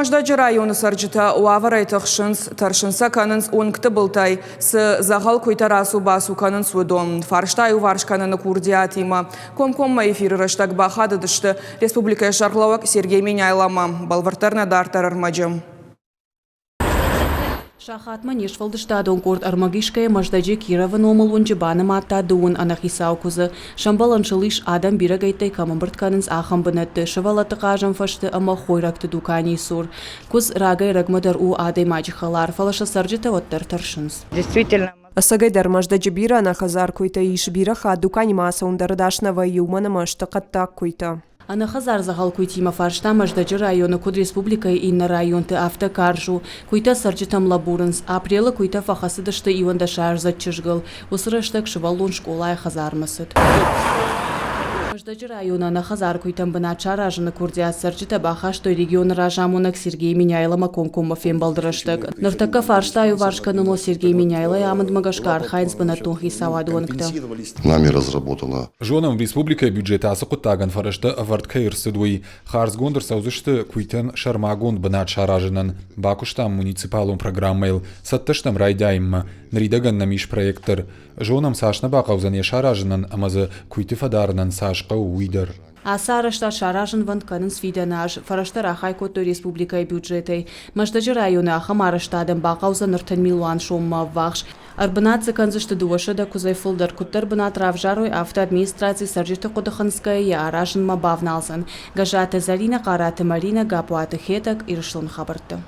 Мӕздӕджы районы цӕрджытӕ уавӕрӕй тыхсынц, тӕрсын сӕ кӕнынц уынгты былтӕй, цы дзӕгъӕл куыйтӕ рацу-бацу кӕнынц, уыдон. Фарста аиуварс кӕныны курдиатимӕ комкоммӕ эфиры рӕстӕг бахатыдысты республикӕйы сӕргълӕууӕг Сергей Меняйломӕ. Бӕлвырддӕр нӕ дарддӕр ӕрмӕджы. Сахатмӕ не сфӕлдыстадон къорд ӕрмӕг исгӕйӕ Мӕздӕджы Кировы номыл уынджы банымадта дыууын ӕнӕхицау куыдзы. Сӕмбӕлӕн сыл ис, адӕм бирӕгӕйттӕй кӕм ӕмбырд кӕнынц, ахӕм бынӕтты, сывӕллӕтты хъазӕн фӕзты ӕмӕ хойрӕгты дуканийы цур. Куыдз рагӕй-ӕрӕгмӕ дӕр у адӕймаджы хӕлар, фӕлӕ сӕ цӕрджытӕ уӕддӕр тӕрсынц. Действительно. Ӕцӕгӕйдӕр Мӕздӕджы бирӕ ӕнӕхӕдзар куыйтӕ ис, бирӕ хатт дуканимӕ ацӕуын дӕр ӕдас нӕ вӕййы, уымӕн ӕмӕ сты хъӕддаг куыйтӕ. Ӕнӕхӕдзар дзӕгъӕл куыйтимӕ фарста Мӕздӕджы районы куыд республикӕйы иннӕ районты, афтӕ карз у. Куыйтӕ цӕрджытӕм лӕбурынц. Апрелы куыйтӕ фӕхӕцыдысты иуӕндӕсаздзыд чызгыл. Уыцы рӕстӕг сывӕллон скъолайы хӕдзармӕ цыд. Мӕздӕджы районы ӕнӕхӕдзар куыйтӕн бынат саразыны куырдиат цӕрджытӕ бахастой регионы разамонӕг Сергей Меняйломӕ комкоммӕ фембӕлды рӕстӕг. Ныртӕккӕ фарста аиуварс кӕныныл Сергей Меняйлойы амындмӕ гӕсгӕ архайынц бынӕттон хицауады уӕнгтӕ. Нами разработана Зонӕм, республикӕйы бюджеты ацы хъуыддагӕн фӕрӕзтӕ ӕвӕрд кӕй ӕрцыд, уый. Хардзгонд ӕрцӕудзысты куыйтӕн сӕрмагонд бынат саразынӕн. Бакуыстам муниципалон программӕйыл, цӕттӕ стӕм райдайынмӕ. Ныридӕгӕн нӕм ис проект дӕр. Зонӕм, цас нӕ бахъӕудзӕн йӕ саразынӕн ӕмӕ дзы куыйты фӕдарынӕн цас хъӕуы, уый дӕр. Ацы арӕзтад саразынвӕнд кӕнынц фидӕны аз. Фӕрӕзтӕ рахай кодтой республикӕйы бюджетӕй. Мӕздӕджы районы ахӕм арӕзтадӕн бахъӕудзӕн 30 милуан соммӕ ӕввахс. Ӕрбынат дзы кӕндзысты 200 куыдзӕй фылдӕр. Куыддӕр бынат равзарой, афтӕ администраци цӕрджыты хъуыды хынцгӕйӕ йӕ аразынмӕ бавналдзӕн. Гӕззаты Зӕринӕ, Хъараты Маринӕ, Гаппуаты Хетӕг, Ирыстоны хабӕрттӕ.